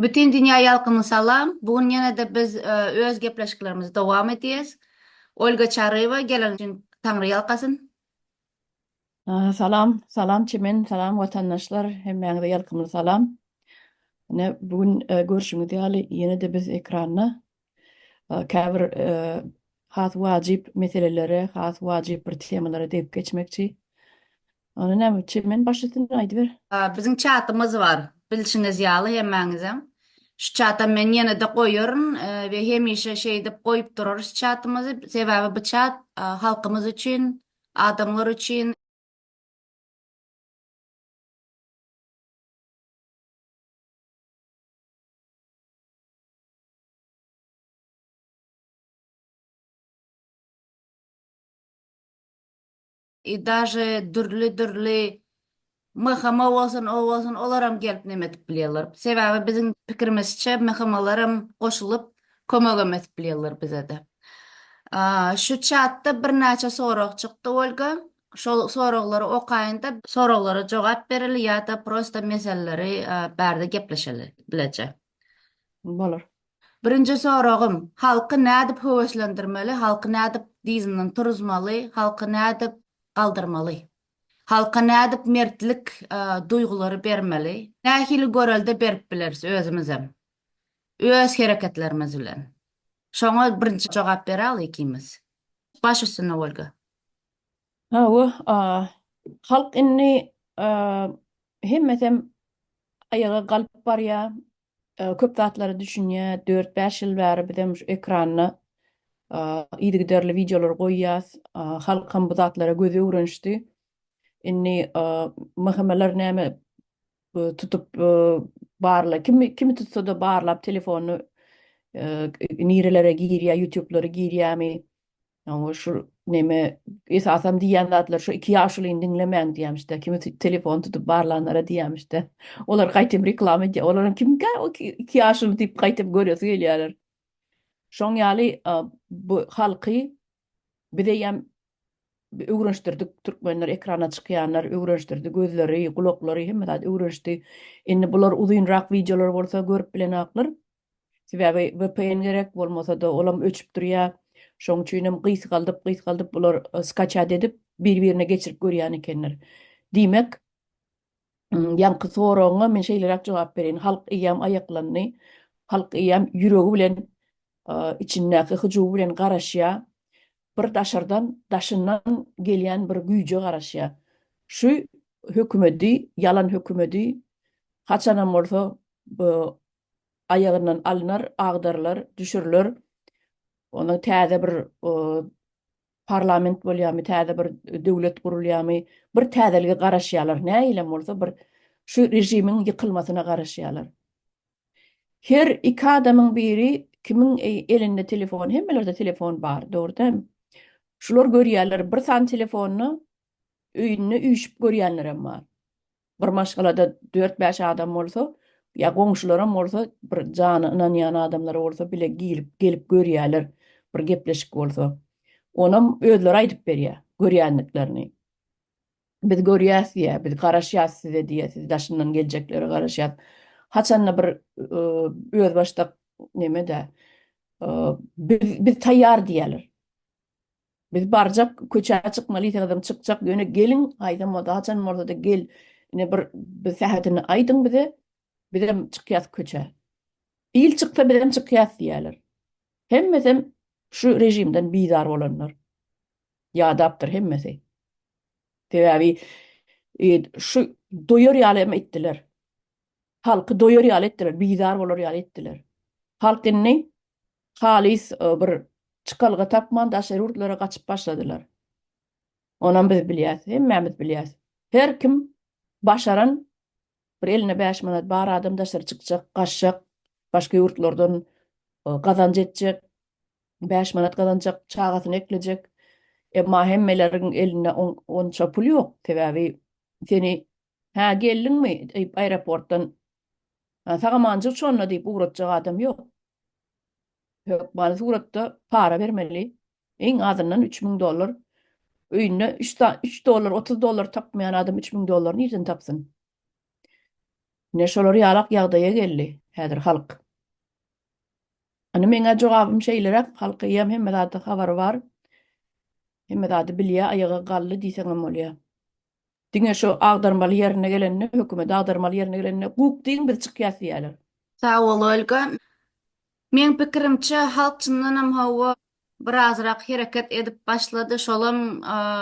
Bütin dünýä ýalkymly salam. Bu gün ýene-de biz öz gepleşiklerimizi dowam edýäs. Olga Çaryýewa geleniň üçin Taňry ýalkasyn. Salam, salam Çemen, salam watandaşlar, hemmäňize ýalkymly salam. Ine, bu gün görşüňiz ýaly ýene-de biz ekranda käbir has wajyp meselelere, has wajyp bir temalara degip geçmekçi. Onda näme, Çemen baş üstüne aýdyber. Biziň çatymyz bar, bilşiňiz ýaly hemmäňizem. Şu çatam men ýene-de goýaryn we hemişe şeýdip goýup durarys çatymyzy. Sebäbi bu çat halkymyz üçin, adamlar üçin. I daže dürli dürli MHM bolsun o bolsun olaram gelip neme edip bilýärler. Sebäbi biziň pikirimizçe MHM-laram goşulyp kömegem edip bilýärler bizede. Şu çatda birnäçe sorag çykdy Olga. Şol soraglary okaýynda soraglara jogap bereli ýa-da prosta meseleleri bärde gepleşeli bileje. Bolar. Birinji soragym, halky nädip höweslendirmeli, halky nädip dyzyndan turuzmaly, halky nädip galdyrmaly? Halka nädip mertlik duýgulary bermeli? Nähili görelde berip bileris özümizem? Öz hereketlerimiz bilen. Şoňa birinji jogap beräli ikimiz. Baş üstüne Olga. Hawa, halk indi hemmesem aýaga galyp barýar. Köp zatlara düşünýär. Dört-bäş ýyl bäri bizem şu ekranda yzygiderli wideolar goýýas. Halkam bu zatlara gözi öwrenişdi. Indi MHM-ler näme tutup barla kimi kimi tutsa-da barlap telefonyny nirelere girýär, ýutublara girýärmi? Oňa şu neme esasam diýýän zatlar şu iki ýaşulyny diňlemäň diýýämişde. Kimi telefon tutup barlanlara diýýämişde. Olar gaýtam reklama edýär. Olaram kimkä o iki ýaşuly diýip gaýtam göresi gelýärler. Şoň ýaly bu halky biz eýýäm öwrenişdirdik. Türkmenler ekrana çykýanlar öwrenişdirdi. Gözleri, gulaklary hemme zat öwrenişdi. Indi bular uzynrak wideolar bolsa görüp bilenaklar. Sebäbi VPN gerek, bolmasa-da olam öçüp durýar. Şoň üçinem gysgaldyp, gysgaldyp bular skaçat edip, bir-birine geçirip görýän ekenler. Diýmek, ýaňky soragyňa men şeýleräk jogap bereýin. Halk eýýäm aýaklandy. Halk eýýäm ýüregi bilen, içindäki hyjuwy bilen garaşýar. Bir daşardan, daşyndan gelýän bir güýje garaşýar. Şu hökümedi, ýalan hökümedi haçanam bolsa bu aýagyndan alnar, agdarylar, düşüriler. Ondan täze bir parlament bolýarmy, täze bir döwlet gurulýarmy, bir täzelige garaşýarlar. Nähilem bolsa bir şu režimiň ýykylmasyna garaşýarlar. Her iki adamyň biri kimiň elinde telefon, hemmelerde telefon bar, dogry dälmi? Şular görýärler, bir sany telefonda öýünde üýşüp görýänlerem bar. Bir maşgalada dört-bäş adam bolsa, ýa goňşularam bolsa, bir jana ynanýan adamlary bolsa bile girip, gelip görýärler, bir gepleşik bolsa. Onam özleri aýdyp berýär, görýändiklerini. Biz görýäs diýýär, biz garaşýas size diýýär, siz daşyndan geljeklere garaşýas. Haçanda bir özbaşdak neme-dä, biz, biz taýýar diýýärler. Biz barjak, köçä çykmaly diýseňizem çykjak, ýöne geliň, haýsam bolsa, haçan bolsa-da gel, ine bir bir sähedini aýdyň bize, bizem çykýas köçä. Il çyksa bizem çykýas diýýärler. Hemmesem şu režimden bizar bolanlar. Ýadapdyr hemmesi. Sebäbi şu doýar ýaly hem etdiler. Halky doýar ýaly etdiler, bizar bolar ýaly etdiler. Halk indi halys bir çykalga tapman daşary ýurtlara gaçyp başladylar. Onam biz bilýäs, hemmämiz bilýäs. Her kim başaran bir elinde 5 manat bar adam daşary çykjak, gaçjak, başga ýurtlardan gazanç etjek, 5 manat gazanjak, çagasyny eklejek. Emma hemmeleriň elinde onça pul ýok. Sebäbi seni hä geldiňmi diýip aeroportdan sag-amanjyk uçanda diýip ugratjak adam ýok. Hökmany suratda para bermeli. Iň azyndan 3000 dollar. Öýünde 3 3 dollar, 30 dollar tapmaýan adam 3000 dollar nirden tapsyn? Ine şolar ýalak ýagdaýa geldi. häzir halk. Indi meňä jogabym şeýleräk, halk eýýäm hemme zada habary bar. Hemme zady bilýär, aýaga galdy diýseňem bolýar. Diňe şu agdarmaly ýerine gelende, hökümeti agdarmaly ýerine gelende guk diýiň biz çykýas diýýärler. Sag bol Olga. Meň pikirimçe halk çyndanam hawa birazrak hereket edip başlady şolam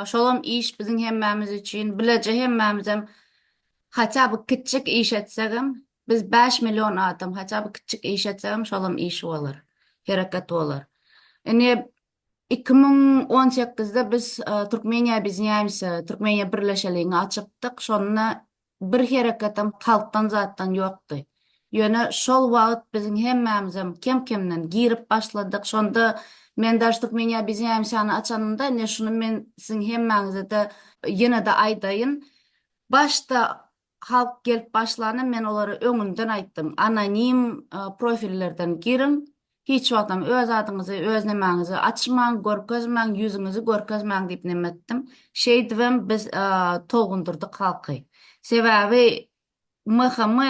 şolam iş biziň hemmämiz üçin bileje hemmämizem haça by kiçjik iş etsegem biz 5 million adam haça by kiçjik iş etsegem şolam iş bolar hereket bolar. Ine 2018-de biz Türkmeniýa obýedinýaemsýa, Türkmeniýa birleşeligiňi açypdyk. Şonda bir hereketem halkdan zatdan ýokdy. Ýöne şol wagt biziň hemmämizem kem-kemden girip başladyk. Şonda men daş Türkmeniýa obýedinýaemsýany açanymda, ine şuny men siziň hemmäňize-de ýene-de aýdaýyn. Başda Halk gelip başlanda men olara öňünden aýtdym, anonim profillerden giriň, hiç wagtam öz adyňyzy, öz nemäňizi açmaň, görkezmäň, ýüzüňizi görkezmäň diýip neme etdim. Şeýdibem biz tolgundyrdyk halky. Sebäbi MHM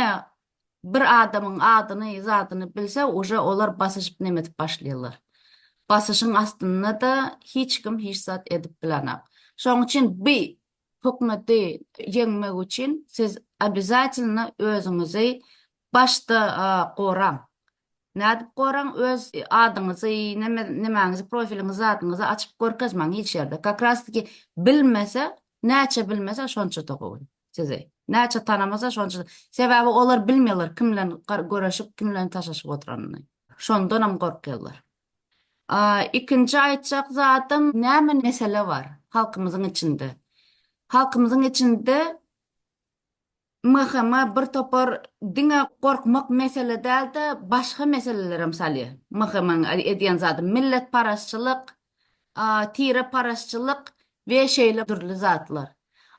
bir adamyň adyny, zadyny bilse, uje olar basyşyp neme edip başlaýarlar. Basyşyň astynda-da hiç kim hiç zat edip bilenok. Şonuň üçin bi Hökümeti ýeňmek üçin siz obýazatelno özüňizi başda goraň. Nädip goraň? Öz adyňyzy, neme nemäňizi, profiliňizi, zadyňyzy açyp görkezmäň hiç ýerde. Kak raz taky bilmese, näçe bilmese şonça-da gowy sizi. Näçe tanamasa şonça-da. Sebäbi olar bilmeýärler kim bilen göreşip, kim bilen taşlaşyp oturanyny. Şondanam gorkýarlar. Ikinji aýtjak zadym, näme mesele bar halkymyzyň içinde? Halkymyzyň içinde MHM bir topar diňe gorkmak mesele däl-de, başga meselelerem salýar. MHM-iň edýän zady milletparazçylyk, tireparazçylyk we şeýle dürli zatlar.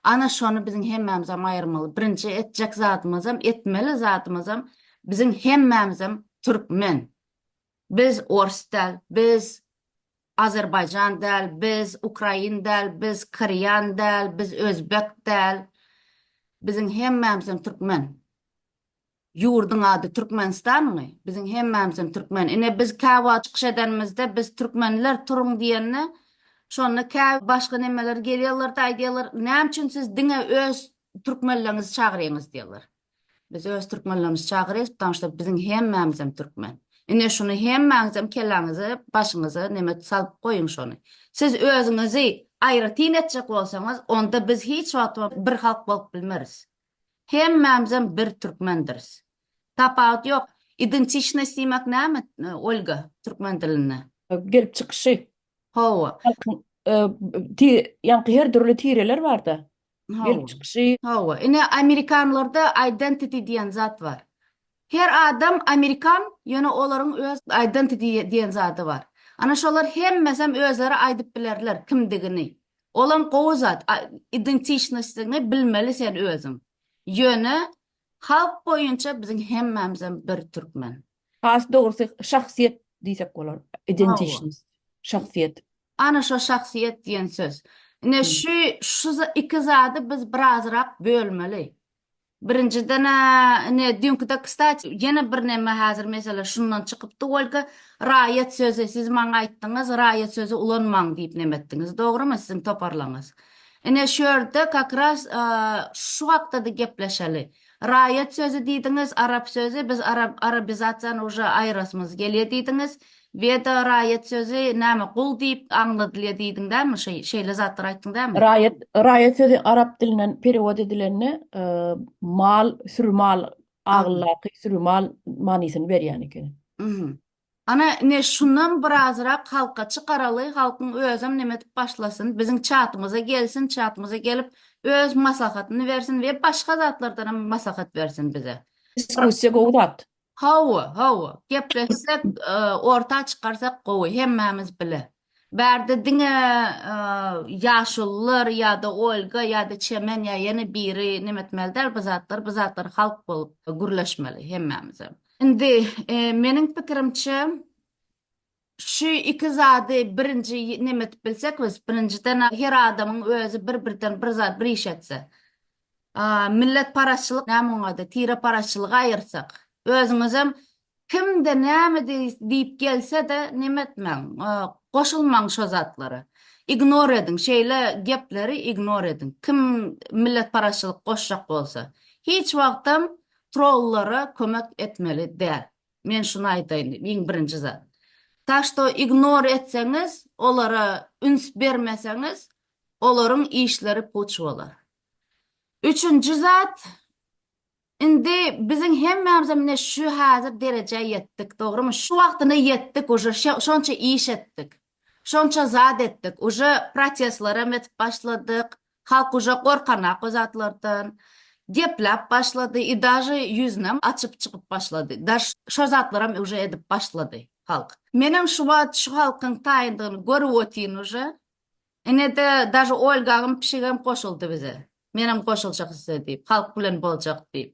Ana şony biziň hemmämizem aýyrmaly. Birinji etjek zadymyzam, etmeli zadymyzam biziň hemmämizem türkmen. Biz ors däl, biz azerbaýjan däl, biz ukrain däl, biz korean däl, biz özbek däl. Biziň hemmämizem türkmen. Ýurduň ady Türkmenistanmy? Biziň hemmämizem türkmen. Ine biz käwagt çykyş edenimizde biz türkmenler turuň diýende, şonda kä başga nemeler gelýärler-de aýdýarlar, näme üçin siz diňe öz türkmenleriňizi çagyrýaňyz diýýärler. Biz öz türkmenlerimizi çagyrýas, потому что biziň hemmämizem türkmen. Ine şuny hemmäňizem kelläňize, başyňyza neme salyp goýuň şony. Siz özüňizi aýratyn etjek bolsaňyz, onda biz hiç wagt bir halk bolup bilmeris. Hemmämizem bir türkmendiris. Tapawut ýok. Identiçnost diýmek näme, Olga, türkmen dilinde? Gelip çykyşy. Hawa. Halkyň ýaňky her dürli tireler barda. Gelip çykyşy. Hawa. Ine amerikanlarda identity diýen zat bar. Her adam amerikan, ýöne olaryň öz identity diýen zady bar. Ana şolar hemmesem özleri aýdyp bilerler kimdigini. Olam gowy zat. Identiçnostyňy bilmeli sen özüň. Ýöne halk boýunça biziň hemmämizem bir türkmen. Has dogrusy şahsyýet diýsek bolar. Identiçnost. Şahsyýet. Ana şo şahsyýet diýen söz. Ine şu şu iki zady biz birazrak bölmeli. Birinjiden-ä ine düýnküde kstati ýene bir neme häzir mesele şundan çykypdy Olga, raýat sözi siz maňa aýtdyňyz raýat sözi ulanmaň diýip neme etdiňiz dogrymy siziň toparlaňyz. Ine şu ýerde kak raz şu hakda-da gepleşeli. Raýat sözi diýdiňiz, arap sözi, biz arap arabizasiýany uje aýyrasymyz gelýär diýdiňiz. Weda raýat sözi näme gul diýip aňladylýar diýdiň dälmi? Şeý şeýle zatlar aýtdyň dälmi? Raýat raýat sözi arap dilinden perewod edilende mal, süri mal, agyldaky süri mal manysyny berýän ekeni. Mhm. Ana ine şundan birazrak halka çykaraly, halkyň özem neme edip başlasyn, biziň çatymyza gelsin, çatymyza gelip öz maslahatyny bersin we başga zatlardanam maslahat bersin bize. Diskussiýa gowy zat. Hawa, hawa. Gepleşsek, orta çykarsak gowy, hemmämiz bile. Bärde diňe ýaşulular ýa-da Olga ýa-da Çemen ýa ýene biri neme etmeli däl bu zatlar, bu zatlar halk bolup gürleşmeli hemmämizem. Indi meniň pikirimçe şu iki zady birinji neme edip bilsek biz, birinjiden her adamyň özi bir-birden bir zat bir iş etse. Milletparazçylyk näme oň ady, tireparazçylygy aýyrsak. Özüňizem kimde näme diýip gelse-de neme etmäň, goşulmaň şo zatlara. Ignor ediň, şeýle gepleri ignor ediň. Kim milletparazçylyk goşjak bolsa. Hiç wagtam trollara kömek etmeli däl. Men şuny aýdaýyn, iň birinji zat. Tak şto ignor etseňiz, olara üns bermeseňiz, olaryň işleri puç bolar. Üçünji zat, indi biziň hemmämizem ine şu häzir derejä ýetdik, dogrymy? Şu wagtyna ýetdik uje, şonça iş etdik. Şonça zat etdik. Uje protestlerem edip başladyk. Halk uje gorkanak o zatlardan. Gepläp başlady i daže ýüzünem açyp çykyp başlady. Daž şo zatlaram uje edip başlady halk. Menem şu wagt şu halkyň taýyndygyny görüp otyryn uje. Ine-de daže Olgaňam pişigem goşuldy bize. Menem goşuljak size diýip, halk bilen boljak diýip.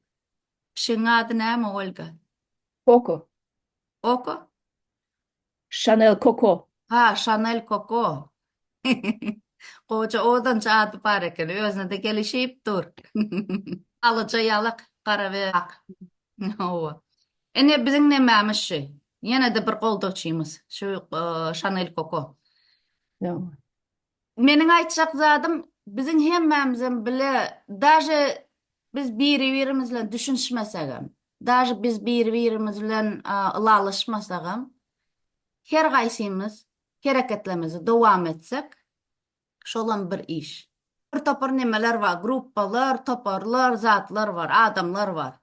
Pişigiň ady näme Olga? Koko. Koko? Chanel Coco. Ha, Chanel Coco. Goja owadança ady bar eken, özüne-de gelişip dur. Alaja ýalak, gara we ak. Hawa. Ine biziň nemämiz şu. Ýene-de bir goldawçymyz, şu Chanel Coco. Meniň aýtjak zadym, biziň hemmämizem bile, daže biz biri-birimiz bilen düşünişmesegem, daže biz biri-birimiz bilen ylalaşmasagam, her gaýsymyz hereketlerimizi dowam etsek, şolam bir iş. Bir topar nemeler bar, gruppalar, toparlar, zatlar bar, adamlar bar.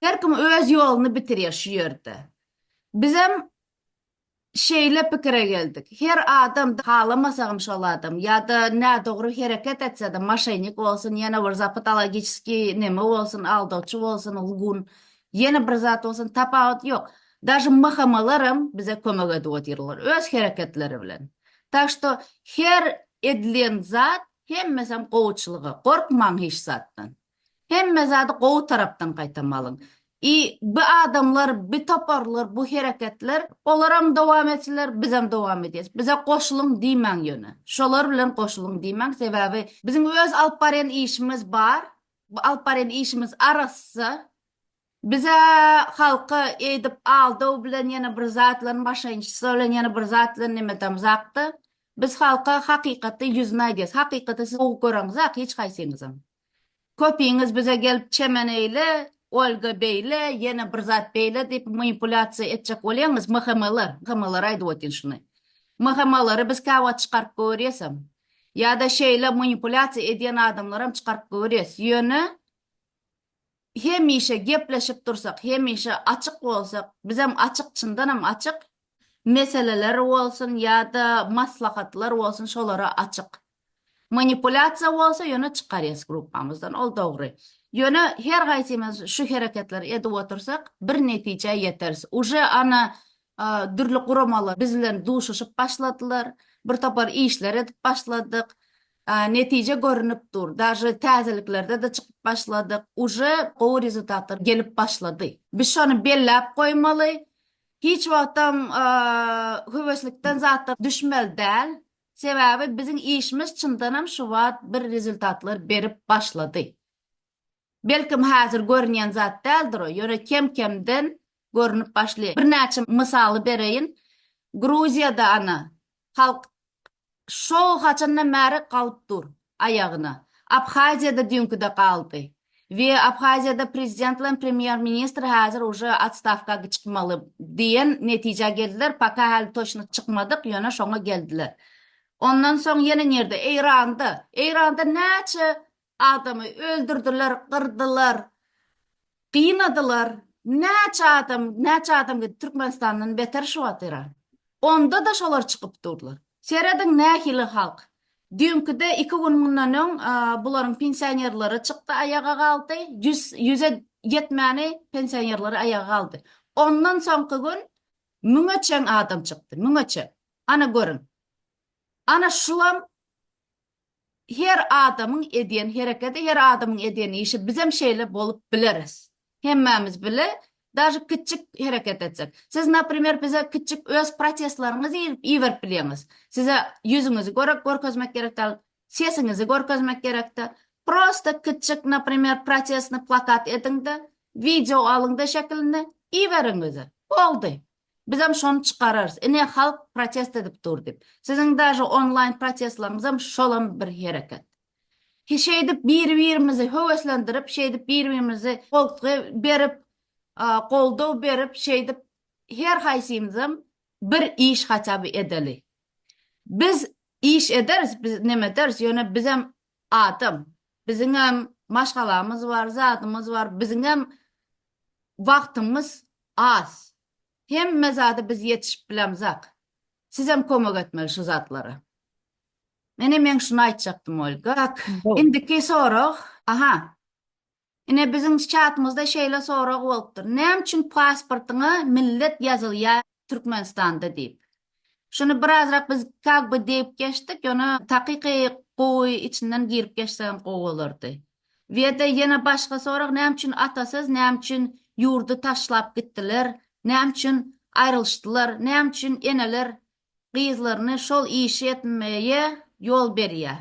Her kim öz ýoluny bitirýär şu ýerde. Bizem Şeýle pikire geldik. Her adam halamasagam şol adam ýa-da nädogry hereket etse-de moşennik bolsun, ýene bir zapatologiçeskiý neme bolsun, aldawçy bolsun, lgun, ýene bir zat bolsun, tapawut ýok. Daže MHM-laram bize kömek edip otyrlar öz hereketleri bilen. Tak şto her edilen zat hemmesem gowuçylyga. Gorkmaň hiç zatdan. Hemme zady gowy tarapdan gaýtamalyň. I bu adamlar, bi toparlar, bu hereketler, olaram dowam etsinler, bizem dowam edýäs. Bize goşulyň diýmäň ýöne. Şolar bilen goşulyň diýmäň, sebäbi biziň öz alyp barýan işimiz bar. Bu alyp barýan işimiz arassa. Bize halka eýdip aldaw bilen ýene bir zat bilen maşençistvo bilen ýene bir zat bilen neme edemzakda. Biz halka hakykaty ýüzüne aýdýas. Hakykaty siz gowy göreňzak hiç haýsyňyzam. Köpiňiz bize gelip çemen eýle, Olga beýle, ýene bir zat beýle diýip manipulýasiýa etjek bolýaňyz MHM-ler, MHM-lere aýdyp otyryn şuny. MHM-lary biz käwagt çykaryp görýäsem. Ýa-da şeýle manipulýasiýa edýän adamlaram çykaryp görýäs. Ýöne hemişe gepleşip dursak, hemişe açyk bolsak, bizem açyk, çyndanam açyk, meseleler bolsun ýa-da maslahatlar bolsun şolara açyk. Manipulýasiýa bolsa ýöne çykarýas gruppamyzdan, ol dogry. Ýöne her haýsymyz şu hereketleri edip otursak bir netijä ýeteris. Uje ana dürli guramalar biz bilen duşuşyp başladylar, bir topar işler edip başladyk. Netije görünip dur. Daže täzeliklerde-de çykyp başladyk. Uje gowy rezultatlar gelip başlady. Biz şony belläp goýmaly. Hiç wagtam höweslikden zatdan düşmeli däl. Sebäbi biziň işimiz çyndanam şu wagt bir rezultatlar berip başlady. Belkim häzir görünýän zat däldir o, ýöne kem-kemden görünip başlaýar. Birnäçe mysaly bereýin. Gruziýada ana, halk şo haçandan bäri galyp dur aýagyna. Abhaziýada düýnküde galdy. We Abhaziýada prezident bilen premýer ministr häzir uje otstawka çykmaly diýen netijä geldiler. Poka häli toçno çykmadyk, ýöne şoňa geldiler. Ondan soň ýene nirde? Eýranda. Eýranda näçe adamy öldürdiler, gyrdylar. Gynadylar. Näçe adam, näçe adam gitdi Türkmenistandan beter şu wagt Eýran. Onda-da şolar çykyp durlar. Serediň nähili halk. Düýnküde iki gün mundan öň bularyň pensionerleri çykdy aýaga galdy. Ýüz, ýüze ýetmäni pensionerleri aýaga galdy. Ondan soňky gün müňe çen adam çykdy. Müňe çen. Ana görüň. Ana şulam Her adamyň edýän hereketi, her adamyň edýän işi bizem şeýle bolup bileris. Hemmämiz bile, daže kiçjik hereket etsek. Siz naprimer bize kiçjik öz protestleriňizi iberip bilýäňiz. Size ýüzüňizi görek görkezmek gerek däl, sesiňizi görkezmek gerek däl. Prosta kiçjik naprimer protestny plakat ediňde, wideo alyňda şekilini. Iberiň bize. Boldy. Bizem şony çykararys. Ine halk protest edip dur diýip. Siziň daže onlaýn protestlaryňyzam şolam bir hereket. Şeýdip biri-birimizi höweslendirip, şeýdip biri-birimizi goltgy berip, goldaw berip, şeýdip her haýsymyzam bir iş haça by edeli. Biz iş ederis, biz neme ederis, ýöne bizem adam. Biziňem maşgalamyz bar, zadymyz bar, biziňem wagtymyz az. Hemme zada biz ýetişip bilemzak. Sizem kömek etmeli şu zatlara. Ine meň şuny aýtjakdym Olga. Tak, indiki sorag. Aha. Ine biziň çatymyzda şeýle sorag bolupdyr. Näme üçin pasportyňa millet ýazylýar Türkmenistanda diýip. Şuny birazrak biz kak by degip geçdik, ýöne takyky gowy içinden girip geçsegem gowy bolardy. We-de ýene başga sorag näme üçin atasyz, näme üçin ýurdy taşlap gitdiler, näme üçin aýrylyşdylar, näme üçin eneler gyzlaryny şol işi etmeye ýol berýär.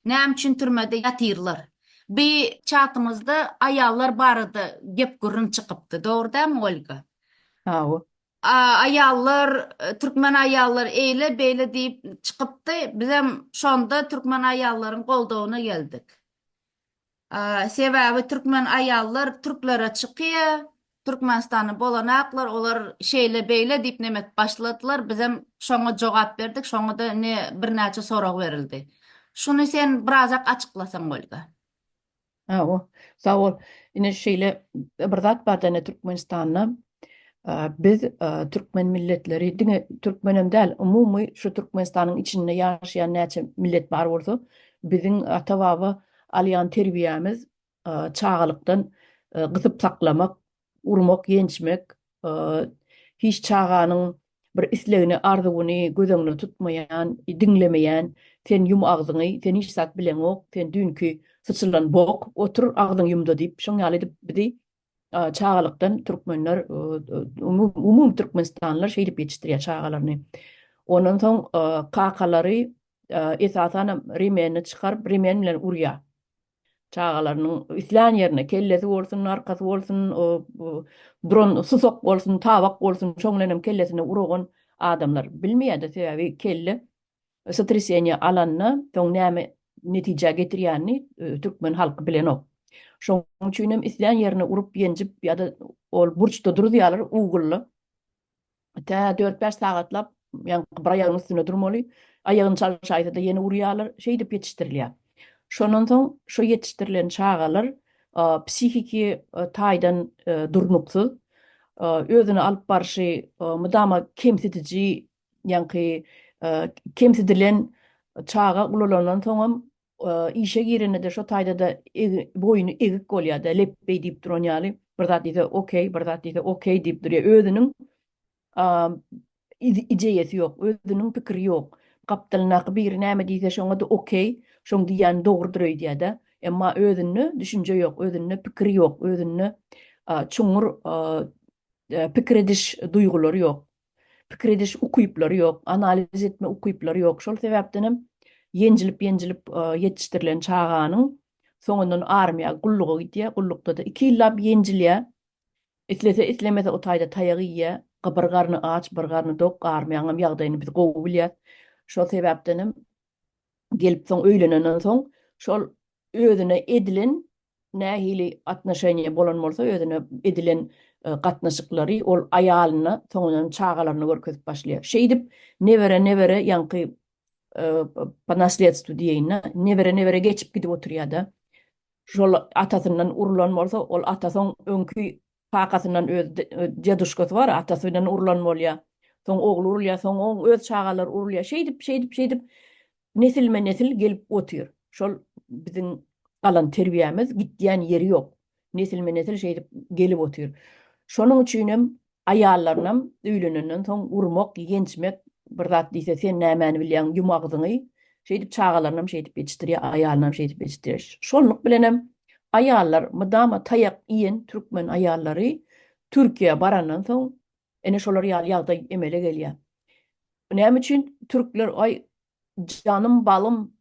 Näme üçin türmede ýatyrlar? Bi çatymyzda aýallar barada gep gürrüň çykypdy. Dogry dälmi Olga? Hawa. Aýallar, türkmen aýallar eýle beýle diýip çykypdy. Bizem şonda türkmen aýallaryň goldawyna geldik. Sebäbi türkmen aýallar türklere çykýa, Türkmenistanda bolanaklar olar şeýle beýle diýip neme edip başladylar, bizem şoňa jogap berdik, şoňada ine birnäçe sorag berildi. Şuny sen birazak açyklasaň Olga. Hawa, sag bol. Ine şeýle bir zat barda ine Türkmenistanda biz türkmen milletleri diňe türkmenem däl, umumy şu Türkmenistanyň içinde ýaşaýan näçe millet bar bolsa, biziň ata-baba alýan terbiýämiz çagalykdan gysyp saklamak, urmak, ýençmek, hiç çaganyň bir islegini, arzuwyny göz öňüne tutmaýan, diňlemeýän, sen ýum agzyňy, sen hiç zat bileňok, sen düýnki syçylan bok, otur agzyňy ýumda diýip, şoň ýaly edip bizi çagalykdan türkmenler, umumy türkmenistanlylar şeýdip ýetişdirýär çagalaryny. Ondan soň kakalary esasanam remenini çykaryp, remen bilen urýar. Çagalarynyň islän ýerine, kellesi bolsun, arkasy bolsun, duran susak bolsun, tabak bolsun, şoň bilen hem kellesine uragan adamlar bilmeýär-de, sebäbi kelle sotreseniýe alanda soň näme netijä getirýänini türkmen halky bilenok. Şoň üçin hem islän ýerine urup, ýenjip ýa-da ol burçda duruzýarlar, ugulda. Tä dört-bäş sagatlap ýaňky bir aýagynyň üstünde durmaly. Aýagyny çalşaýsa-da ýene urýarlar. Şeýdip ýetişdirilýär. Şondan soň şo ýetişdirilen çagalar psihiki taýdan durnuksyz, özüni alyp barşy mydama kemsidiji, ýaňky kemsidilen çaga ulalandan soňam işe girende-de şo taýda-da boýny egik bolýar-da, lepbeý diýip duran ýaly, bir zat diýse okey, bir zat diýse okey diýip durýar. Özüniň ideýasy ýok, özüniň pikiri ýok. Gapdalyndaky biri näme diýse şoňa-da okey, şoň diýýäni dogrudyr öýdýär-de. Emma özünde düşünje ýok, özünde pikir ýok, özünde çuňňur pikir ediş duýgulary ýok. Pikir ediş ukyplary ýok, analiz etme ukyplary ýok. Şol sebäpden hem ýenjilip-ýenjilip ýetişdirilen çaganyň soňundan armiýa gulluga gidýär. Gullukda-da iki ýyllap ýenjilýär. Islese, islemese o taýda taýak iýýär. Bir garny aç, bir garny dok. Armiýaňam ýagdaýyny biz gowy bilýäs. Şol sebäpden hem gelip soň öýlenenden soň şol özüne edilen nähili atnoşeniýe bolan bolsa özüne edilen gatnaşyklary ol aýalyna soňundan çagalaryna görkezip başlaýar. Şeýdip nebere nebere ýaňky po nasledstwu diýeýin-de nebere nebere geçip gidip oturýar-da. Şol atasyndan urlan bolsa ol ata soň öňki kakasyndan öz deduşkasy bar atasy bilen urlan bolýar. Soň ogly urulýar, soň oň öz çagalary urulýar. Şeýdip şeýdip şeýdip Nesilme-nesil gelip otyr. Şol biziň alan terbiýämiz gitýän ýeri ýok. Nesilme-nesil şeýdip gelip otyr. Şonuň üçinem aýallarynam öýlenenden soň urmak, ýençmek, bir zat diýse sen nämäni bilýäň, ýum agzyňy. Şeýdip çagalarynam şeýdip ýetişdirýär, aýalynam şeýdip ýetişdirýär. Şonluk bilenem aýallar mydama taýak iýen türkmen aýallary Türkiýä barandan soň ine şolar ýaly ýagdaý emele gelýär. Näme üçin türkler aý janym balym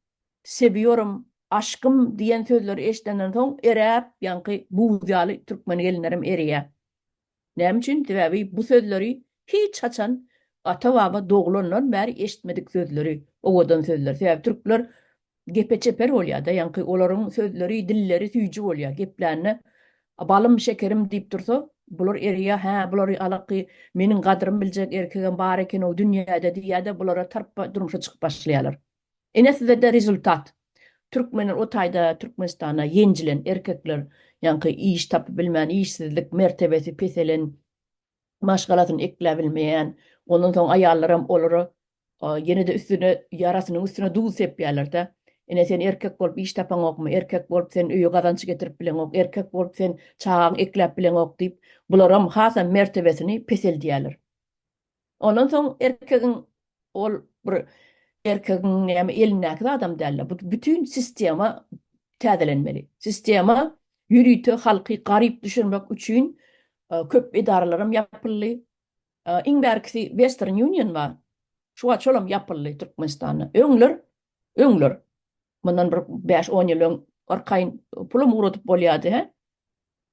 sewiyorum aşkym diýen sözleri eşidenden soň eräp ýaňky buz ýaly türkmen gelinlerem ereýär. Näme üçin? Sebäbi bu sözleri hiç haçan ata-baba doglandan bäri eşitmedik sözleri, owadan sözler. Sebäbi türkler gepe çeper bolýar-da, ýaňky olaryň sözleri, dilleri süýji bolýar. Geplände balym, şekerim diýip dursa, bular erýär, hä, bulary alaky, meniň gadrymy biljek erkegem bar eken-ow dünýäde diýýär-de, bulara tarpa durmuşa çykyp başlaýarlar. Ine size-de rezultat. Türkmenler o taýda Türkmenistanda ýenjilen erkekler, ýaňky iş tapyp bilmän, işsizlik, mertebesi peselen, maşgalasyny ekläbilmeýän, ondan soň aýallaram olara ýene-de üstüne ýarasynyň üstüne duz sepýärler-de. Ine sen erkek bolup iş tapaňokmy, erkek bolup sen öýe gazanç getirip bileňok, erkek bolup sen çagaňy ekläp bileňok diýip, bularam hasam mertebesini peseldýärler. Ondan soň erkegiň ol bir erkegiň näme elindäki zadam dälde. Bu bütin sistema täzelenmeli. Sistema ýörite halky garyp düşürmek üçin köp edaralaram ýapyldy. Iň bärkisi Western Union bar. Şu wagt şolam ýapyldy Türkmenistanda. Öňler, öňler mundan bir bäş-on ýyl öň arkaýyn pulam ugradyp bolýardy, hä?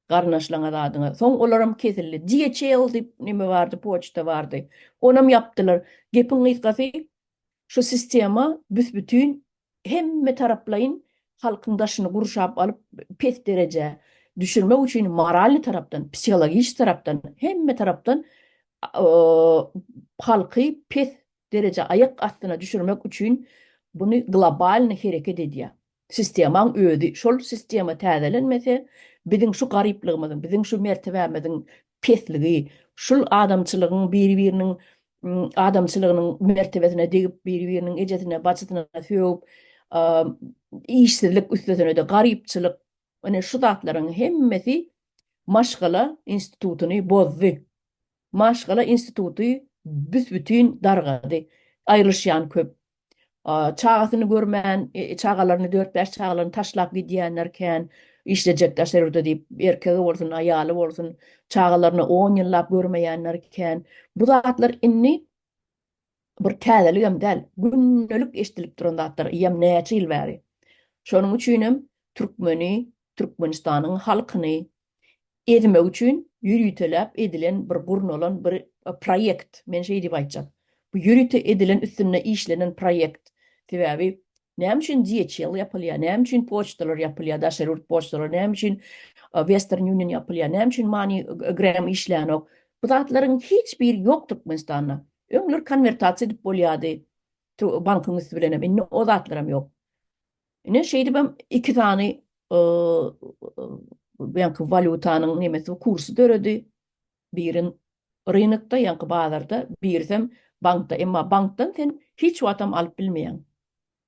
Garyndaşlaňa zadyňa. Soň olaram kesildi. DHL diýip neme bardy, poçta bardy. Onam ýapdylar. Gepiň gysgasy, şu sistema büs-bütin hemme taraplaýyn halkyň daşyny gurşap alyp pes derejä düşürmek üçin moralny tarapdan, psihologiki tarapdan, hemme tarapdan halky pes derejä aýak astyna düşürmek üçin buny globalny hereket edýär. Sistemaň özi, şol sistema täzelenmese, biziň şu garyplygymyzyň, biziň şu mertebämiziň pesligi, şul adamçylygyň biri-biriniň adamçylygynyň mertebesine degip, biri-biriniň ejesine, bajysyna sögüp, işsizlik üstesine-de garypçylyk, ine şu zatlaryň hemmesi maşgala institutyny bozdy. Maşgala instituty büs-bütin dargady. Aýrylyşýan köp. Çagasyny görmän, çagalaryny, dört-bäş çagalaryny taşlap gidýänler kän. Işlejek daşary ýurda diýip, erkegi bolsun, aýaly bolsun, çagalaryny on ýyllap görmeýänler kän. Bu zatlar indi bir täzeligem däl, gündelik eşidilip duran zatlar, eýýäm näçe ýyl bäri. Şonuň üçinem türkmeni, Türkmenistanyň halkyny ezmek üçin ýöriteläp edilen bir gurnalan bir proýekt, men şeý diýip aýtjak. Bu ýörite edilen üstünde işlenen proýekt. Sebäbi näme üçin DHL ýapylýar, näme üçin poçtalar ýapylýar, daşary ýurt poçtalary, näme üçin Western Union ýapylýar, näme üçin Money Gram işlänok. Bu zatlaryň hiç biri ýok Türkmenistanda. Öňler konwertasiýa edip bolýardy bankyň üsti bilenem, indi o zatlaram ýok. Ine şeýdibem iki sany ýaňky walýutanyň nemesi kursy döredi. Biri rynokda, ýaňky bazarda, birisem bankda. Emma bankdan sen hiç wagtam alyp bilmeýäň.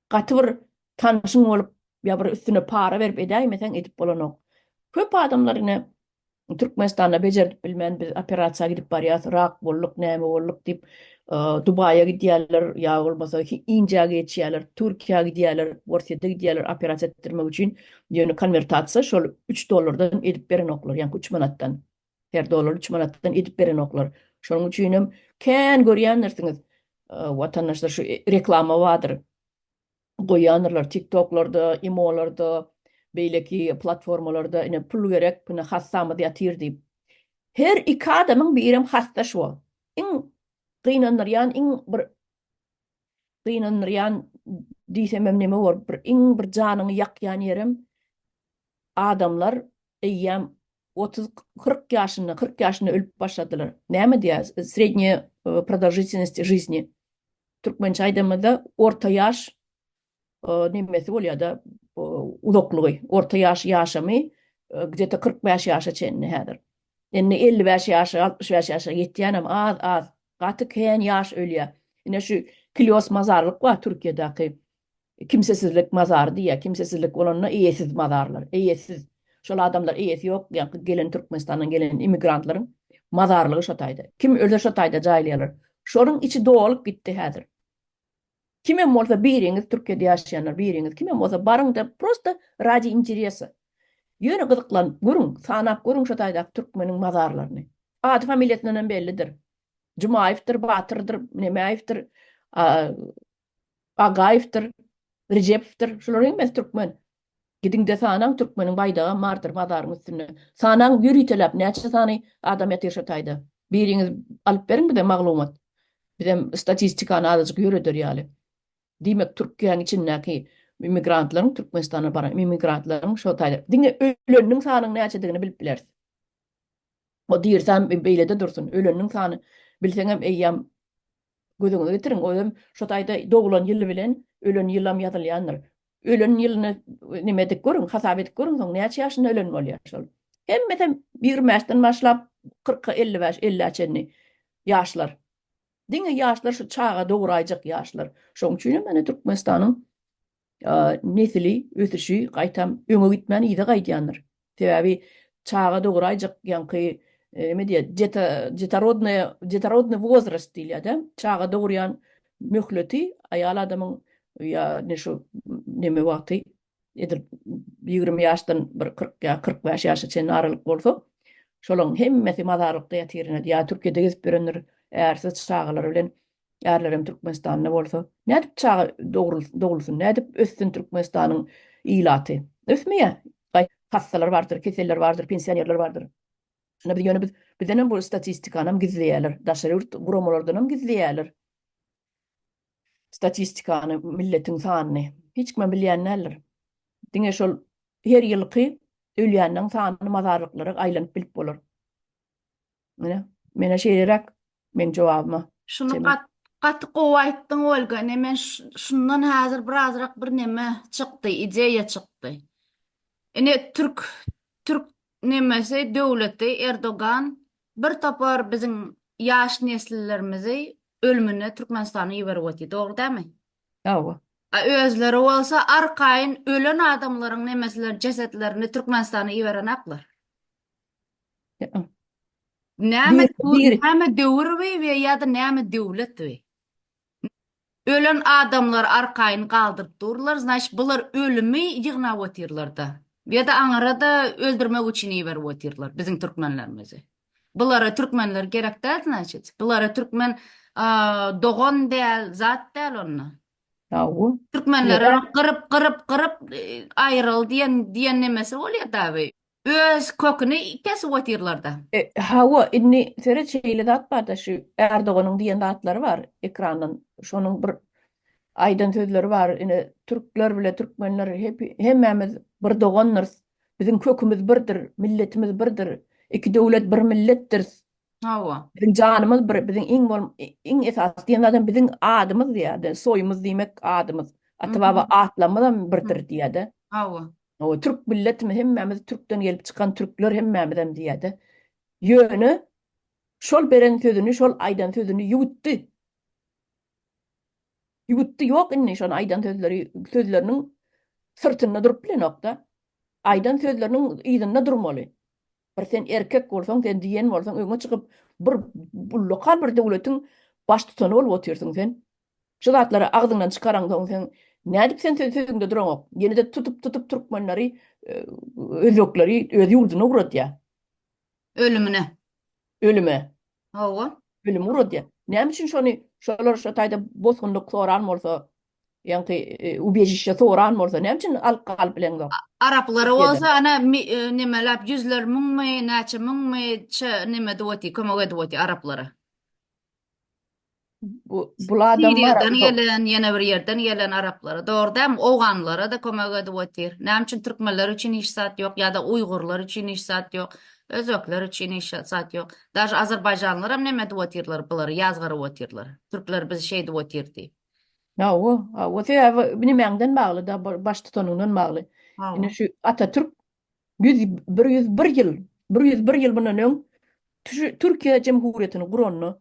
Gaty bir tanşyň bolup ýa bir üstüne para berip edäýmeseň edip bolanok. Köp adamlar ine Türkmenistanda bejerdip bilmän biz operasiýa gidip barýas, rak bolduk, näme bolduk diýip, Dubaýa gidýärler ýa bolmasa Indiýa geçýärler, Türkiýä gidýärler, Orsýete gidýärler operasiýa etdirmek üçin. Ýöne konwertasiýa şol üç dollardan edip berenoklar, ýaňky üç manatdan. Her dollar üç manatdan edip berenoklar. Şonuň üçinem kän görýändirsiňiz, watandaşlar şu reklama bardyr. goýýandyrlar tiktoklarda, imolarda, beýleki platformalarda ine pul gerek, ine hassamyz ýatyr diýip. Her iki adamyň birem hassa şu wagt. Iň gynandyrýan, iň bir gynandyrýan diýsemem neme bor, bir iň bir janyňy ýakýan ýerem adamlar eýýäm 30 40 ýaşynda, 40 ýaşynda ölüp başladylar. Näme diýýär? Srednýa e, продолжительность жизни. Türkmençe aýdamyzda orta ýaş e, nemesi bolýar-da, uzaklygy, orta ýaş ýaşamy e, gde-to 45 ýaşa çenli häzir. Indi 55 ýaşa, 65 ýaşa ýetýänem az-az, gaty kän ýaş ölýär. Ine şu Klios mazarlyk bar Türkiýedäki. Kimsesizlik mazary diýýär. Kimsesizlik bolanda eýesiz mazarlar. Eýesiz. Şol adamlar eýesi ýok, ýaňky gelen Türkmenistandan gelen immigrantlaryň mazarlygy şo taýda. Kim ölse şo taýda jaýlaýarlar. Şonuň içi dolup gitdi häzir. Kimem bolsa biriňiz Türkiýede ýaşaýanlar biriňiz kimem bolsa baryňda prosta radi interesa. Ýöne gyzyklanyp görüň, sanap görüň şo taýdaky türkmeniň mazarlaryny. Ady familiýasyndanam bellidir. Jumaýewdir, Batyrdyr, Nemäýewdir, Agaýewdir, Rejepowdyr, şularyň hemmesi türkmen. Gidiňde sanaň türkmeniň baýdagam bardyr mazaryň üstünde. Sanaň ýöriteläp näçe sany adam ýatyr şo taýda. Biriňiz alyp beriň bize maglumat. Bizem statistikany azajyk ýöreder ýaly. Diýmek Türkiýäň içindäki immigrantlaryň Türkmenistana baran immigrantlaryň şo taýda diňe öleniniň sanyň näçedigini bilip bileris. O dirsem beýlede dursun, öleniniň sany bilseňem eýýäm göz öňüňize getiriň, özem şo taýda doglan ýyly bilen ölen ýylam ýazylýandyr. Ölen ýylyny neme edip görüň, hasap edip görüň, soň näçe ýaşynda ölen bolýar şol. Hemmesem 25-den başlap 40-a, 55, 50-ä çenli ýaşlar. Diňe ýaşlar şu çaga doguraýjak ýaşlar. Şoň üçinem ene Türkmenistanyň nesili, ösüşi gaýtam öňe gitmän yza gaýdýandyr. Sebäbi çaga doguraýjak ýaňky neme diýýär, detorodnaýa, detorodnyý wozrast diýilýär-de, çaga dogurýan möhleti aýal adamyň ýa ine şu neme wagty edil 20 ýaşdan bir 40 ýa 45 ýaşa çenli aralyk bolsa, şolaryň hemmesi mazarlykda ýatyr ine, ýa Türkiýede gezip ýörendir ärsiz çagalary bilen. Ärlerem Türkmenistanda bolsa, nädip çaga dogulsyn, nädip össün Türkmenistanyň ilaty? Ösmeýär. Hassalar bardyr, keseller bardyr, pensionerler bardyr. Ine biz ýöne biz bizdenem bu statistikanam gizleýärler. Daşary ýurt guramalardanam gizleýärler. Statistikany, milletiň sanyny. Hiç kimem bilýän däldir. Diňe şol her ýylky ölýänleň sanyny mazarlyklara aýlanyp bilip bolar. Mine, menä şeýleräk meň jogabyma. Şuny gat, gaty gowy aýtdyň Olga. Ine men şundan häzir birazrak bir neme çykdy, ideýa çykdy. Ine türk türk nemesi döwleti Erdogan bir topar biziň ýaş nesillerimizi ölümine Türkmenistana iberip otyr. Dogry dälmi? Hawa. A özleri bolsa arkaýyn ölen adamlaryň nemesleri jesetlerini Türkmenistana iberenaklar. Näme näme döwür we we ýa-da näme döwlet we? Ölen adamlar arkaýyn galdyryp durlar, znaçt bular ölümi ýygnap otyrlarda. Ýa-da aňyra-da öldürmek üçin iberip otyrlar biziň türkmenlerimizi. Bulara türkmenler gerek däl znaçit. Bulara türkmen dogan däl, zat däl onda. Hawa. Türkmenleri gyryp gyryp gyryp aýryl diýen diýen nemesi bolýar daby. Öz köküni kesip otyrlarda. Hawa, indi seret şeýle zat barda şu Erdoganyň diýen zatlary bar ekrandan şonuň bir aýdan sözleri bar ine türkler bile türkmenler hemmämiz bir dogandyrys biziň kökümiz birdir milletimiz birdir iki döwlet bir milletdiris Hawa. Biziň janymyz bir, biziň iň bol iň esasy diýen zadam biziň adymyz diýýär-de, soýumyz diýmek adymyz. Ata-baba atlarymyzam birdir diýýär-de. Hawa. Hawa, türk milletimiz hemmämiz türkden gelip çykan türkler hemmämizem diýýär-de. Ýöne şol beren sözüni, şol aýdan sözüni ýuwutdy. Ýuwutdy, ýok indi şony aýdan sözleri, sözleriniň syrtynda durup bilenok-da. Aýdan sözleriniň yzynda durmaly. Bir sen erkek bolsaň, sen diýen bolsaň, öňe çykyp bir ullakan bir döwletiň baştutany bolup otyrsyň sen. Şu zatlary agzyňdan çykaraňsoň sen nädip sen sözüňde duraňok? Ýene-de tutup-tutup türkmenleri, özbekleri öz ýurduna ugradýar. Ölümine. Ölüme. Hawa. Ölüme ugradýar. Näme üçin şony şolar şo taýda bosgunlyk soran bolsa, Ýaňky ubežişe soran bolsa näme üçin alyp galyp bileňzok? Araplara bolsa ana nemeläp ýüzler müňmi, näçe müňmi neme edip otyr, kömek edip otyr araplara. Bu bul adam bar. Siriýadan gelen, ýene bir ýerden gelen araplara. Dogry dälmi? Owganlara-da kömek edip otyr. Näme üçin türkmenler üçin hiç zat ýok ýa-da uýgurlar üçin hiç zat ýok, özbekler üçin hiç zat ýok. Daže azerbaýjanlaram neme edip otyrlar bulary ýazgaryp otyrlar. Türkler bizi şeýdip otyr diýip. Hawa, hawa, sebäbi nimäňden bagly-da, baştutanyňdan bagly. Ine şu Atatürk 101 ýyl, 101 ýyl mundan öň Türkiýe Jemhuriýetini guranda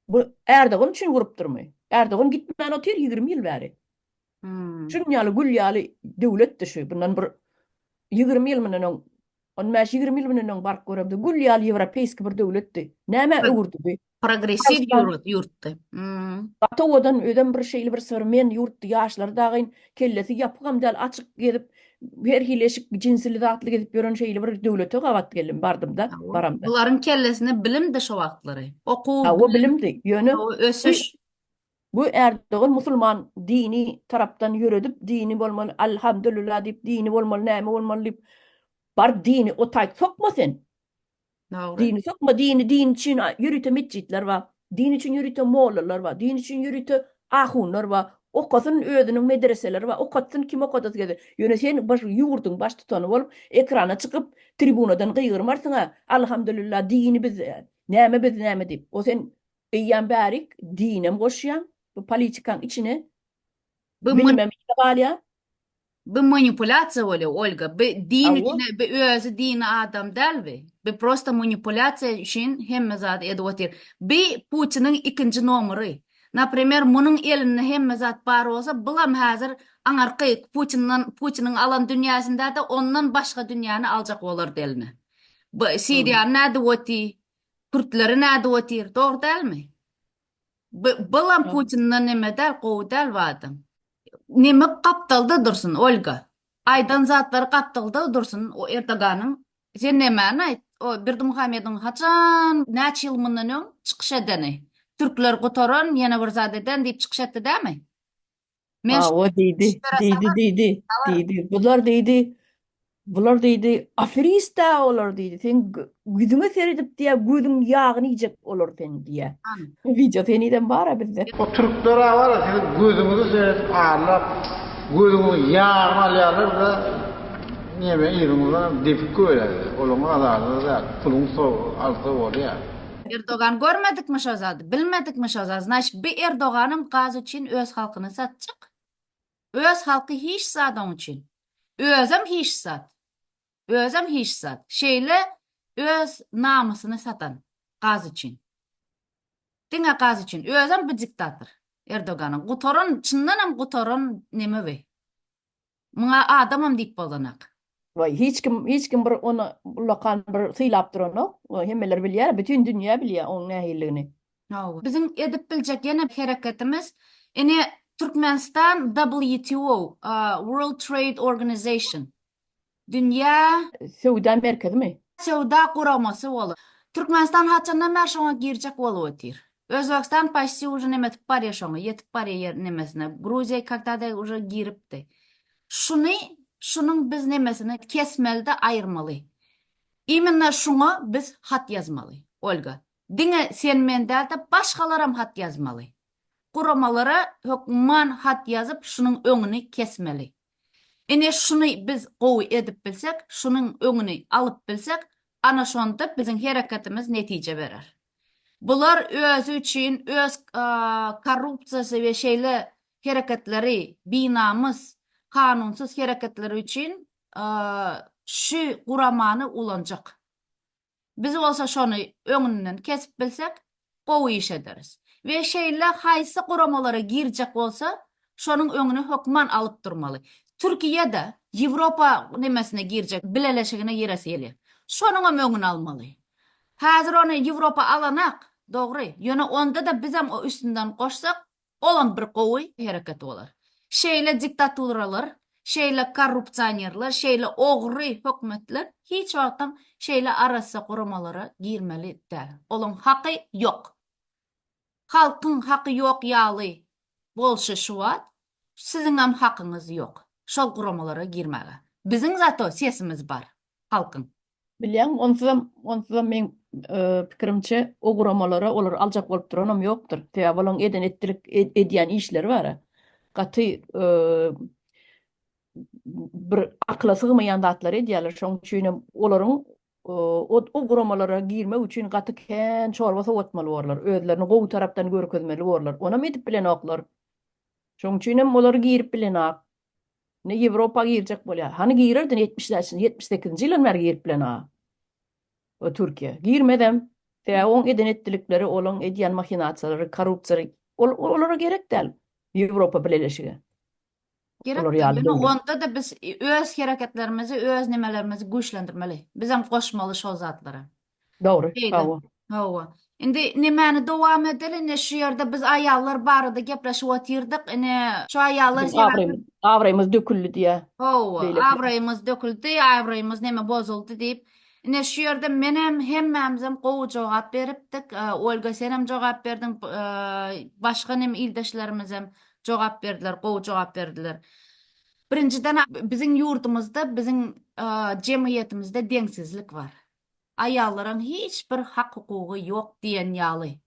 bu Erdogan üçin gurupdyrmy? Erdogan gitmän otyr 20 ýyl bäri. Şunuň ýaly gül ýaly döwletdi şu. Bundan bir 20 ýyl mundan öň On bäş-ýigrimi ýyl mundan öň baryp göremde gül ýaly ýewropeýski bir döwletdi. Nämä öwürdi bu? Progressiw ýurtdy. Gaty owadan, özem bir şeýle bir sowremen ýurtdy. Ýaşlary dagyn kellesi ýapygam däl, açyk gezip, her hili eşik, jinsili zatly gezip ýören şeýle bir döwlete gabat geldim, bardym-da, baramda. Bularyň kellesinde bilimdi şo wagtlary. Okuw, Hawa, bilimdi. Ýöne ösüş. Bu Erdogan musulman dini tarapdan ýöredip dini bolmaly Alhamdulillah diýip dini bolmaly näme bolmaly diýip baryp dini o taýt sokma sen. Dogry. Dini sokma dini din üçin ýörite metjitler bar. Din üçin ýörite mollalar bar. Din üçin ýörite ahunlar bar. Okasyn özüniň medreseleri bar. Okatsyn kim okadasy gelse. Ýöne sen baş ýurduň baştutany bolup ekrana çykyp tribunadan gygyrmarsyň-a Alhamdulillah dini biz näme biz näme diýip. O sen Eýýäm bärik dinem goşýaň bu politikaň içine. Bu Bilimem yza galýar. Bu manipulýasiýa bolýar Olga. Bu din Hawa. üçin bu özi dini adam däl bu. Bu prosta manipulýasiýa üçin hemme zady edip otyr. Bu Putiniň ikinji nomery. Naprimer munuň elinde hemme zat bar bolsa bulam häzir aňarky Putinden Putiniň alan dünýäsindäde ondan başga dünýäni aljak bolardy eline. Bu Siriýany nädip oty? Kürtleri nädip otyr? Dogry dälmi? Bu bulam Putinden neme däl, gowy däl bu adam. Neme gapdalda dursun Olga. Aýdan zatlary gapdalda dursun o Erdoganyň. Sen nemäni aýt? O Berdimuhamediň haçan näçe ýyl mundan öň çykyş edeni. Türkler gutaran, ýene bir zat eden diýip çykyş etdi dämi? Men Hawa diýdi, diýdi, diýdi, diýdi. Bular diýdi, bular diýdi, aferist-ä olar diýdi. Seň ýüzüňe seredip diýýär, gözüň ýagyny iýjek olar seň diýýär. Wideo henizem bar-a bizde. O türkler-ä bar-a siziň gözüňize seredip aldap, gözüňiziň ýagyny alýarlar-da, neme yzyňyzdanam depip goýberýärler. Olaryň azary-da däl, puluň alsa bolýar. Erdogan görmedikmi şo zady, bilmedikmi şo zady, znaçt bi Erdoganam gaz üçin öz halkyny satjak. Öz halky hiç zat oň üçin. Özem hiç zat. Özem hiç zat. Şeýle öz namysyny satan gaz üçin. Diňe gaz üçin. Özem bi diktator Erdoganyň. Gutaran, çyndanam gutaran neme bi. Muňa adamam diýip bolanak. Waý, hiç kim, hiç kim bir ony ullakan bir sylap duranok. Hemmeler bilýär, bütin dünýä bilýär onuň nähililigini. Hawa. Biziň edip biljek ýene hereketimiz, ine, Türkmenistan WTO, World Trade Organization, Dünýä. Söwda merkezimi? Söwda guramasy bolup. Türkmenistan haçandan bäri şoňa girjek bolup otyr. Özbegistan paçti uje neme etip barýa şoňa, ýetip barýa ýer nemesine. Gruziýa kakda-da uje giripdi. Şuny, şunuň biz nemesini kesmeli-de aýyrmaly. Imenno şuňa biz hat ýazmaly, Olga. Diňe sen-men däl-de, başgalaram hat ýazmaly. Guramalara hökman hat ýazyp şunuň öňüni kesmeli. Ine şuny biz gowy edip bilsek, şunuň öňüni alyp bilsek, ana şonda biziň hereketimiz netije berer. Bular özi üçin öz korrupsiýasy we şeýle hereketleri, binamys, kanunsyz hereketleri üçin şu guramany ulanjak. Biz bolsa şony öňünden kesip bilsek, gowy iş ederis. We şeýle haýsy guramalara girjek bolsa, şonuň öňüni hökman alyp durmaly. Türkiýe-de Ýewropa nemesine girjek, bileleşigine giresi gelýär. Şonuňam öňüni almaly. Häzir ony Ýewropa alanak, dogry. Ýöne onda-da bizem o üstünden goşsak, Olam bir gowy hereket bolar. Şeýle diktaturalar, şeýle korrupsionerler, şeýle ogry hökümetler hiç wagtam şeýle arassa guramalara girmeli däl. Olaň haky ýok. Halkyň haky ýok ýaly bolşy şu wagt, siziňem hakyňyz ýok şol guramalara girmäge. Biziň zato sesimiz bar halkyň. Bilýäňmi, onsuzam, onsuzam meň pikirimçe o guramalara olary aljak bolup duranam ýokdur. Sebäbi olaryň eden etdilik edýän işleri bar-a. Gaty bir akyla sygmaýan zatlary edýärler. Şonuň üçinem olaryň o guramalara girmek üçin gaty kän çorba sowatmaly borlar. Özlerini gowy tarapdan görkezmeli borlar. Onam edip bilenoklar. Şonuň üçinem olar girip bilenak. Indi Ýewropa girjek bolýar. Hany girerdi 70 78-nji ýyldan bäri girip bilen a. O Türkiýe. Girmezem. Sebäbi oň eden etdilikleri, olaň edýän mahinasiýalary, korrupsiýalary ol olara gerek däl. Ýewropa Bileleşigi. Gerek Olar däl. ýaly Ýöne döwlet. onda-da biz öz hereketlerimizi, öz nemelerimizi güýçlendirmeli. Bizem goşmaly şol zatlara. Dogry. Şeýle. Hawa. Hawa. Indi nemäni dowam edeli? Ine şu ýerde biz aýallar barada gepleşip otyrdyk. Ine şu aýallar Biziň sebäpli abraýymyz, abraýymyz döküldi diýýär. Hawa, Beýlekiler. abraýymyz döküldi, abraýymyz neme bozuldy diýip. Ine şu ýerde menem hemmämizem gowy jogap beripdik. Olga senem jogap berdiň, başga nem ildeşlerimizem jogap berdiler, gowy jogap berdiler. Birinjiden biziň ýurdumyzda, biziň jemgyýetimizde deňsizlik bar. Aýallaryň hiç bir hak-hukugy ýok diýen ýaly.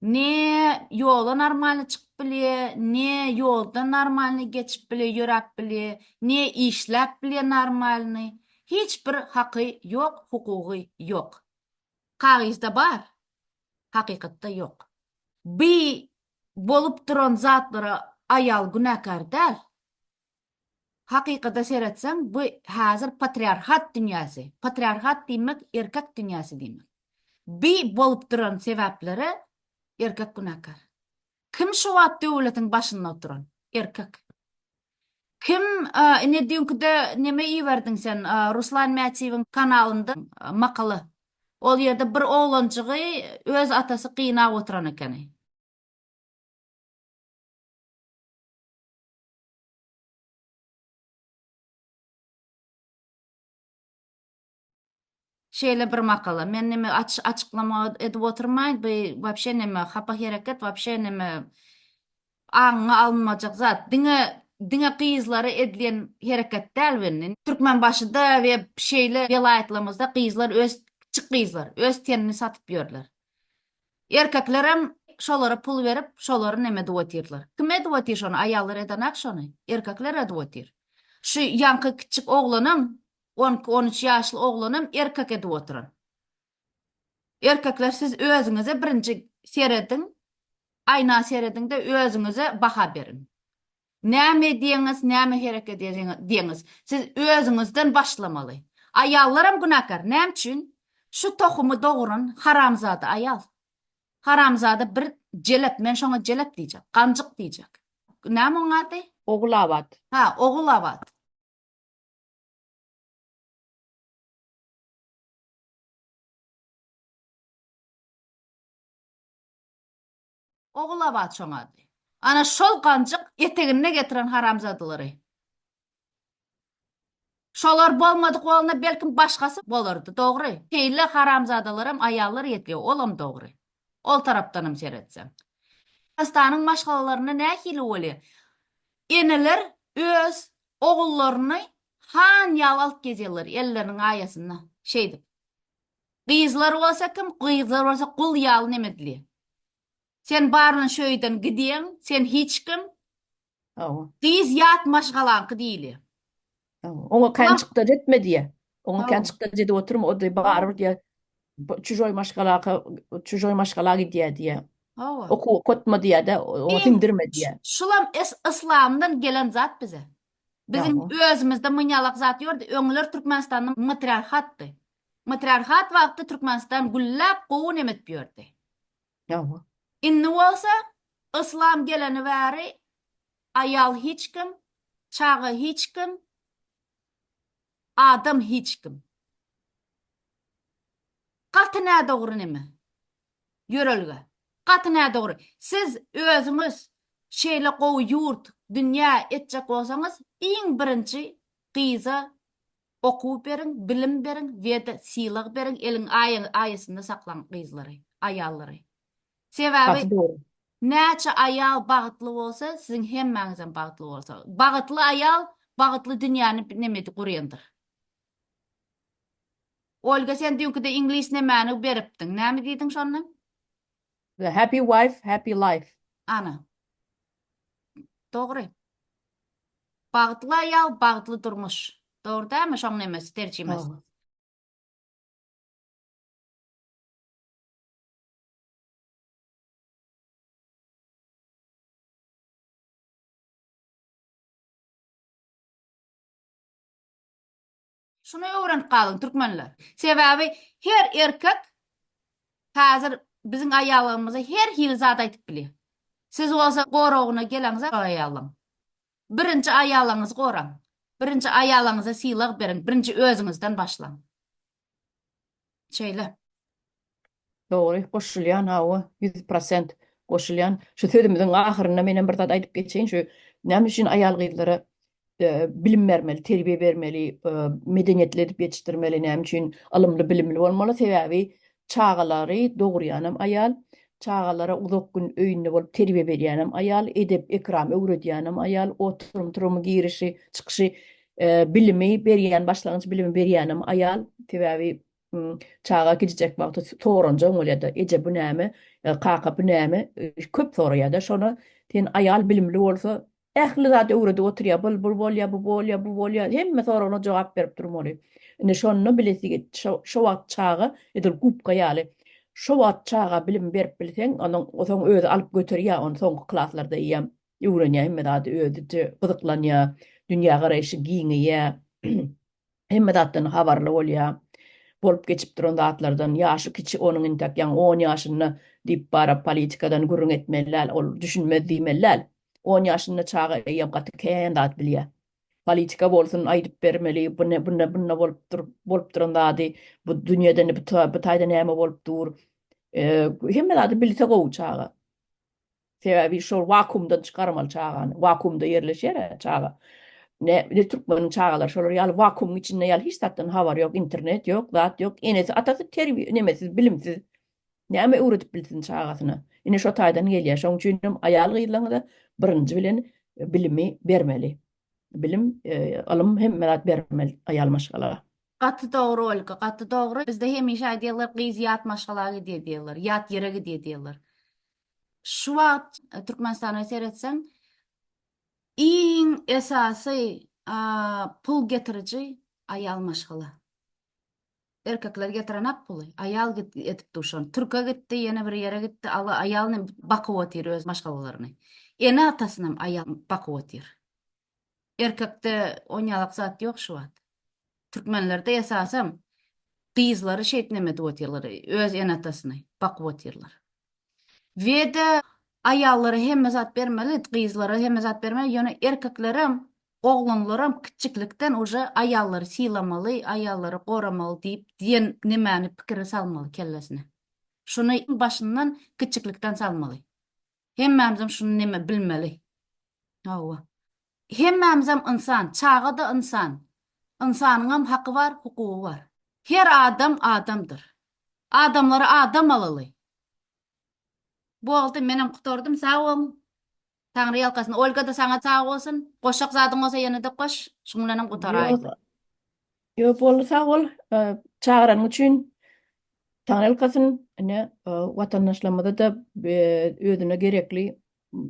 Ne ýola normalny çykyp bilýär, ne ýoldan normalny geçip bilýär, ýöräp bilýär, ne işläp bilýär normalny. Hiç bir haky ýok, hukugy ýok. Kagyzda bar, hakykatda ýok. Bi bolup duran zatlara aýal günäkär däl. Hakykata seretseň, bu häzir patriarhat dünýäsi. Patriarhat diýmek erkek dünýäsi diýmek. Bi bolup duran sebäplere erkek günäkär. Kim şu wagt döwletiň başynda oturan? Erkek. Kim ine düýnküde neme iberdiň sen Ruslan Mätiýewiň kanalynda makala. Ol ýerde bir oglanjygy öz atasy gynap oturan ekeni. Şeýle bir makala. Men neme aç açyklama edip oturmaýyn. Bu wapşe neme hapa hereket, wapşe neme aňyňa alynmajak zat. Diňe diňe gyzlara edilen hereket däl bu indi. Türkmenbaşyda we şeýle welaýatlarymyzda gyzlar öz kiçjik gyzlar öz tenini satyp ýörler. Erkeklerem şolara pul berip, şolary neme edip otyrlar. Kim edip otyr şony? Aýallar edenak şony. Erkekler edip otyr. Şu ýaňky kiçjik oglanam, on iki, on üç ýaşly oglanam erkek edip oturan. Erkekler siz özüňize birinji serediň, aýna serediňde özüňize baha beriň. Näme edýäňiz, näme hereket edýäňiz? Siz özüňizden başlamaly. Aýallaram günäkär. Näme üçin? Şu tohumy doguran haramzada aýal. Haramzada bir jelep, men şoňa jelep diýjek, ganjyk diýjek. Näme oň ady? Ogulabat. Ha, Ogulabat. Ogulabat şoň ady. Ana şol ganjyk eteginde getiren haramzadalary. Şolar bolmadyk bolanda belkim başgasy bolardy dogry. Şeýle haramzadalaram aýallar ýetýär olam dogry. Ol tarapdanam seretseň. Türkmenistanyň maşgalalarynda nähili bolýar? Eneler öz ogullaryny han ýaly alyp gezýärler elleriniň aýasynda şeýdip. Gyzlar bolsa kim? Gyzlar bolsa gul ýaly neme edilýär. Sen baryn şu öýden gidýäň, sen hiç kim. Hawa. Gyz ýat maşgalaňky diýilýär. Hawa. Oňa kän çykdajy etme diýýär. Oňa kän çykdajy edip oturma, o diýýär, barybir diýýär, çujoý maşgalaka, çujoý maşgala gidýär diýýär. Hawa. Okuw okatma diýýär-de, oňa siňdirme diýýär. Şulam yslamdan gelen zat bize. Biziň özümizde munýalak zat ýordy. Öňler Türkmenistanda matriarhatdy. Matriarhat wagty Türkmenistan gülläp gowy neme edip ýördi. Hawa. Indi bolsa yslam geleni bäri aýal hiç kim, çaga hiç kim, adam hiç kim. Gaty nädogry neme. Ýörelge. Gaty nädogry. Siz özüňiz şeýle gowy ýurt, dünýä etjek bolsaňyz, iň birinji gyza okuw beriň, bilim beriň we-de sylag beriň, eliň aýasynda saklaň gyzlary, aýallary. Sebäbi Gaty dogry. näçe aýal bagtly bolsa, siziň hemmäňizem bagtly bolsa. Bagtly aýal bagtly dünýäni neme gurýandyr. Olga sen düýnküde iňlis nemäni beripdiň? Näme diýdiň şonda? The happy wife, happy life. Ana. Dogry. Bagtly aýal, bagtly durmuş. Dogry dälmi şoň nemesi, terjimesi? Hawa. Şuny öwrenip galyň türkmenler. Sebäbi her erkek häzir biziň aýallarymyza her hili zat aýdyp bilýär. Siz bolsa goragyna geleňizok aýallaň. Birinji aýallaňyzy goraň. Birinji aýallaňyza sylag beriň. Birinji özüňizden başlaň. Şeýle. Dogry, goşulýan, hawa, 100% goşulýan. Şu sözümiziň ahyrynda menem bir zat aýdyp geçeýin, şu näme üçin aýal-gyzlara. bilim bermeli, terbiýe bermeli, medeniýetli edip ýetişdirmeli. Näme üçin ylymly, bilimli bolmaly? Sebäbi çagalary dogurýanam aýal, çagalara uzak gün öýünde bolup terbiýe berýänem aýal, edep-ekram öwredýänem aýal, oturum-turumy, girişi, çykyşy, bilimi berýän, başlangyç bilimi berýänem aýal. Sebäbi çaga kiçijek wagty soranjaň bolýar-da, eje bu näme, kaka bu näme, köp soraýar-da. Şona sen aýal bilimli bolsa, Ähli zady öwredip oturýar, bul bul bolýar, bu bolýar, bu bolýar, hemme soragyna jogap berip durmaly. Indi şonda bilesi şo şo wagt çaga edil gubka ýaly. Şo wagt çaga bilim berip bilseň, onuň soň özi alyp göterýär ony soňky klaslarda eýýäm öwrenýär hemme zady özüçe gyzyklanýar, dünýägaraýşy giňeýär. Hemme zatdan habarly bolýar. Bolup geçip duran zatlardan, ýaşy kiçi onuň intäk ýaňy on ýaşynda diýip baryp politikadan gürrüň etmeli däl, ol düşünmez diýmeli däl. On ýaşynda çaga eýýäm gaty kän zat bilýär. Politika bolsun aýdyp bermeli, bu ne, bu ne, bunda bolup dur, bolup duran zady, bu dünýede bu bu taýda näme bolup dur. Hemme zady bilse gowy çaga. Sebäbi şol wakuumdan çykarmaly çagany. Wakuumda ýerleşýär çaga. Ne, ne türkmeniň çagalary şolar ýaly wakuumyň içinde ýaly hiç zatdan habary ýok, internet ýok, zat ýok. Enesi, atasy terbiýe nemesiz, bilimsiz. Näme öwredip bilsin çagasyna? Ine şo taýdan gelýär. Şonuň üçin hem aýal-gyzlaryňyza birinji bilen bilimi bermeli. Bilim, e, ylym hemme zat bermeli aýal maşgala. Gaty dogry Olga, gaty dogry. Bizde hemişe aýdýarlar, gyz ýat maşgala gidýär diýýärler, ýat ýere gidýär diýýärler. Şu wagt Türkmenistana seretseň, iň esasy pul getiriji aýal maşgala. Erkekler getirenak puly, aýal edip dur şony. Türke gitdi, ýene bir ýere gitdi, aýal bakyp otyr öz maşgalalaryny. Ene-atasynam aýal bakyp otyr. Erkekde onýalak zat ýok şu wagt. Türkmenlerde esasam gyzlary şeýtip neme edip otyrlar, öz ene-atasyny bakyp otyrlar. We-de aýallara hemme zat bermeli, gyzlara hemme zat bermeli, ýöne erkeklerem, oglanlaram kiçjiklikden uje aýallary sylamaly, aýallary goramaly diýip diýen nemäni pikiri salmaly kellesine. Şuny başyndan kiçjiklikden salmaly. Hemmämizem şuny neme bilmeli. Hawa. Hemmämizem ynsan, çaga-da ynsan. Ynsanyňam haky bar, hukugy bar. Her adam adamdyr. Adamlary adam alaly. Boldy, menem gutardym, sag boluň. Taňry ýalkasyn. Olga-da saňa sag bolsun. Goşjak zadyň bolsa ýene-de goş. Şuň bilenem gutaraýyn. Ýok, boldy, sag bol. Çagyranyň üçin Taňry ýalkasyn. Ine, watandaşlarymyza-da özüne gerekli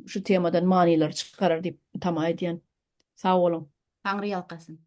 şu temadan manylary çykarar diýip tama edýän. Sag boluň. Taňry ýalkasyn.